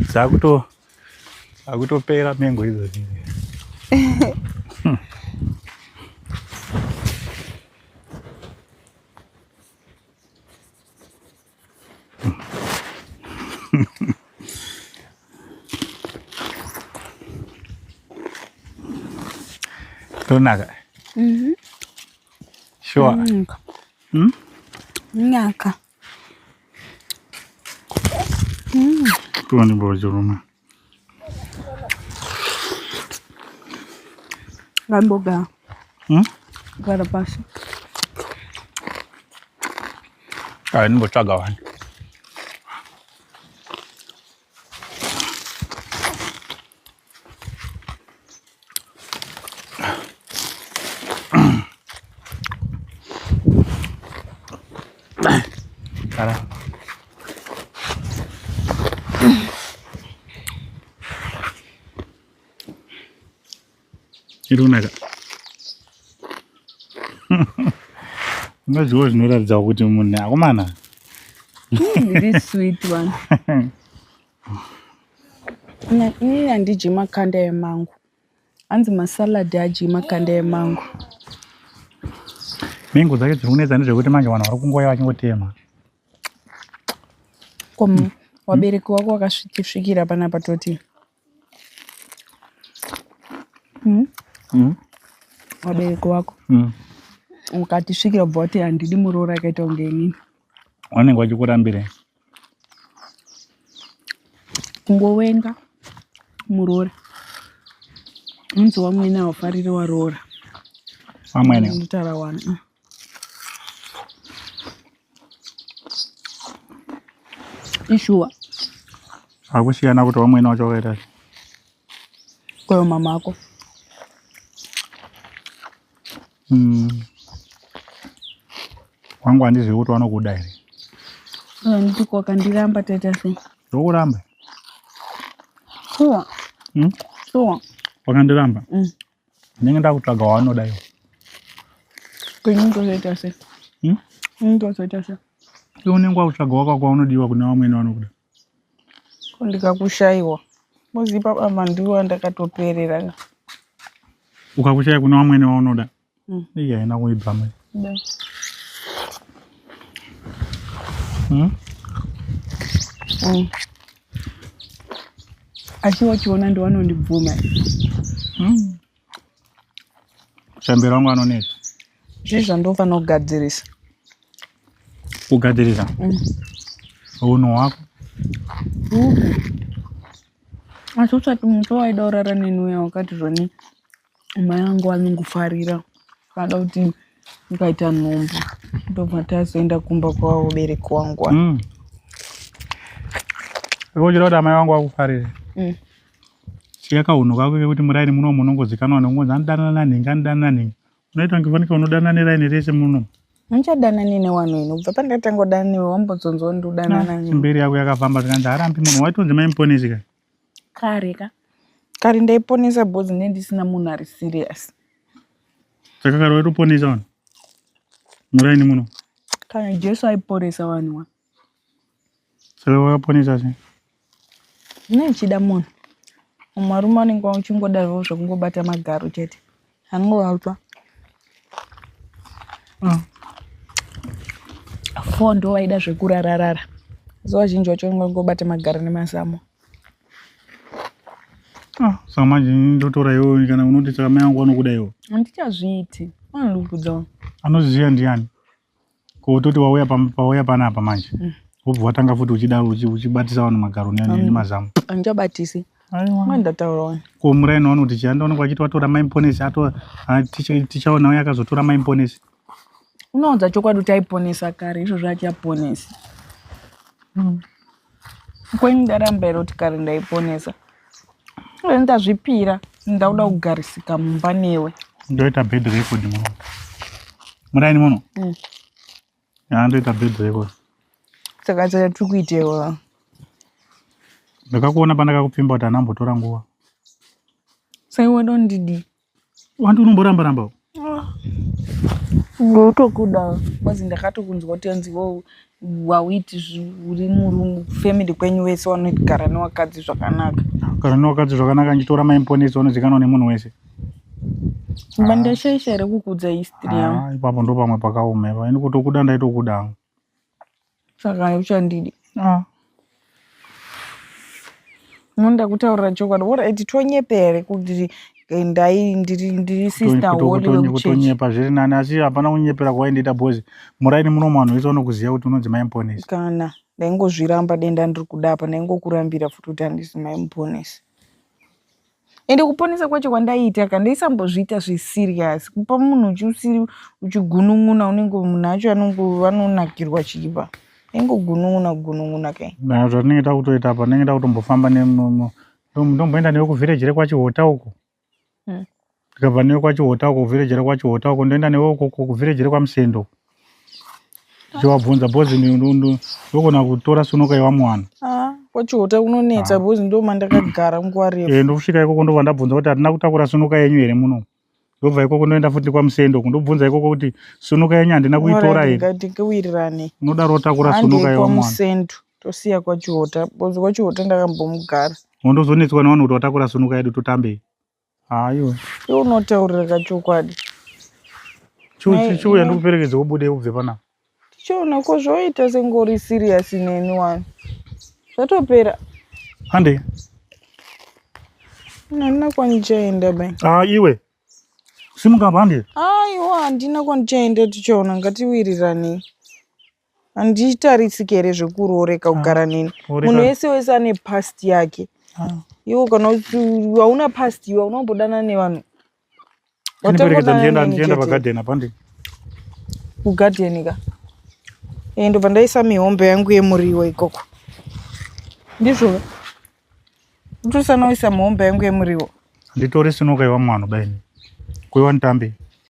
Dzakuto akutopera mengo idzodzi. Tonaka. Sure. Naka. Naka. Tuone bojuruma. Ngambogara. Gara pasi. Ah, ndimbotsvaga wani. Kara. Iri kunaka. Unodyiwa zvinoratidza kuti munhu akomana. This sweet one. Inini handidyi makanda emango. Hanzi masalad adyi makanda emango. Mengo dzake dziri kunetsa ndezvekuti manje vanhu vari kungouya vachingotema. Ko wabereki wako wakasvikira panapa toti. Wabereki wako ukatisvikira ubva wati handidi muroora akaita kunge inini. Vanenge vachikurambirei? Kungowenga muroora. Unzi wamwene haufariri waroora. Vamwene. Nditaura wani. Ishuwa. Akusiyana kuti vamwene wacho wakaita sei. Kwayo mama ako. Wangu handizivi kuti vanokuda here. Nditi wakandiramba toita sei? Ndokuramba. Shuwa. Shuwa. Wakandiramba. Ndinenge ndakutsvaga waunoda iwe. Kwenyu ndozoita sei? Ndozoita sei? Iwe unenge wakutsvaga wako kwaunodiwa kune vamwene vanokuda. Ko ndikakushaiwa. Mozipa baba ndiwo ndakatoperera. Ukakushaya kune vamwene vaunoda. Iyi haina kuibva mai. Asi wachiona ndiwanondibvuma. Chambero wangu anonetsa. Zvii zvandofanira kugadzirisa? Kugadzirisa? Unhu hwako. Asi usati musi waida kurara neni uya wakati zvoni mai vangu vanongofarira vada kuti ukaita nhumbu ndobva tazoenda kumba kwavabereki wangu. Iwe uchida kuti amai vangu vakufarire? Siya kahunhu kako kekuti muraini muno munongozikanwa nekungonzi anodanana nanhingi anodanana nanhingi. Unoita kunge fanike unodanana neraini rese muno. Handichadanani newanhu ini kubva pandatanga kudanana newe wambozonzwa ndiudanana newe. Mberi yako yakafamba zvikanzi harambi munhu waitonzi maimuponesi ka. Kare ka. Kare ndaiponesa because ndenge ndisina munhu ari serious. Saka kare waitoponesa vanhu muraini muno. Kana Jesu aiporesa vanhu wa. Saka wakaponesa sei? Ndine ndichida munhu. Mumwe varume vanenge vachingoda zvavo zvekungobata magaro chete. Anongovatwa. Four ndo vaida zvekurararara. Zuva zhinji vacho vanenge vangobata magaro nemasamo. Saka manje ndotora iwewe kana unoti saka mai vangu vanokuda iwe. Handichazviiti. Vanondikudza. Anozviziva ndiani? Ko toti wauya pauya panapa manje. Wobva watanga futi uchidaro uchibatisa vanhu magaro nemazamu. Handichabatisi. Aiwa. Ndataura wani. Ko muraini vanoti chii andoonekwa achiti watora mai Muponesi ato tichaona uye akazotora mai Muponesi. Unoudza chokwadi kuti aiponesa kare izvozvo achaponesi. Kwenyu ndaramba here kuti kare ndaiponesa. Ndazvipira ndakuda kugarisika mumba newe. Ndoita bad record muno. Muraini muno? Ya ndoita bad record. Saka saka tiri kuitewa. Ndakakuona pandakakupfimba kuti anambotora nguva. Saka iwe ndondidii? Wandi unomboramba ramba. Ndotokuda. Kwazi ndakatokunzwa kuti hanzi wo Hauiti uri murume family kwenyu wese wanogara newakadzi zvakanaka. Gara newakadzi zvakanaka ndichitora maimponesi wanozikanwa nemunhu wese. Mba ndashaisha here kukuudza history yangu? Ah, ipapo ndo pamwe pakaoma ipa. Ini kutokuda ndaitokuda. Saka uchandidi. Ah. Unoda kutaurira chokwadi. Alright, tonyepa here kuti eh, ndai ndiri ndiri sister Holy wekuchechi. Kutonyepa zviri nani asi hapana kunyepera kwaindiita because muraini muno vanhu vese vanokuziva kuti unonzi mai Muponesi. Kana ndaingozviramba denda ndiri kuda apa ndaingokurambira futi kuti handisi mai Muponesi. Ende kuponesa kwacho kwandaiita ka ndaisambozviita zveserious kupa munhu uchisiri uchigunun'una unenge munhu acho anongo vanonakirwa chiba aingogunun'una gunun'una kai. Na zvatinenge takutoita apa ndinenge ndakutombofamba ndomboenda newe kuvhireji rekwaChihota uko. Ndikabva newe kwaChihota uko kuvhireji rekwaChihota uko ndoenda newe uko kuvhireji rekwaMusendo. Ndichivabvunza bhozi ndogona kutora sunuka yewamwana. Ah, kwaChihota kunonetsa bhozi ndo mandakagara nguva refu. Eh, ndokusvika ikoko ndobva ndabvunza kuti hatina kutakura sunuka yenyu here muno. Ndobva ikoko ndoenda futi kwaMusendo uko ndobvunza ikoko kuti sunuka yenyu handina kuitora here. Ngatingewirirane. Unodaro wotakura sunuka Handei yewamwana. kwaMusendo tosiya kwaChihota bhozi kwaChihota ndakambomugara. Wondozonetswa nevanhu kuti watakura sunuka yedu totambei. Haiwa. Iwe unotaurira kachokwadi. Chiuya ndikuperekedze ubude ubve panapa. Tichiona ko zvoita sengori serious neni wani. Zvatopera. Hande. Handina kwandichaenda bai. Ah iwe. Simuka apa hande. Aiwa handina kwandichaenda tichiona ngatiwiriranei. Handitarisiki here zvekurooreka kugara neni. Rooreka. Munhu wese wese ane past yake. Ah. Iwe kana hauna past iwe hauna kumbodana nevanhu. Ndiperekedza Watangodana ndichienda neni ndichienda chete. pagadheni apa hande. Kugadheni ka. Eh, ndobva ndaisa mihombe yangu yemuriwo ikoko. Ndizvo. Ndosanoisa mihombe yangu yemuriwo. Handitori sunuka yewamwana baini. Kuiwa nditambe.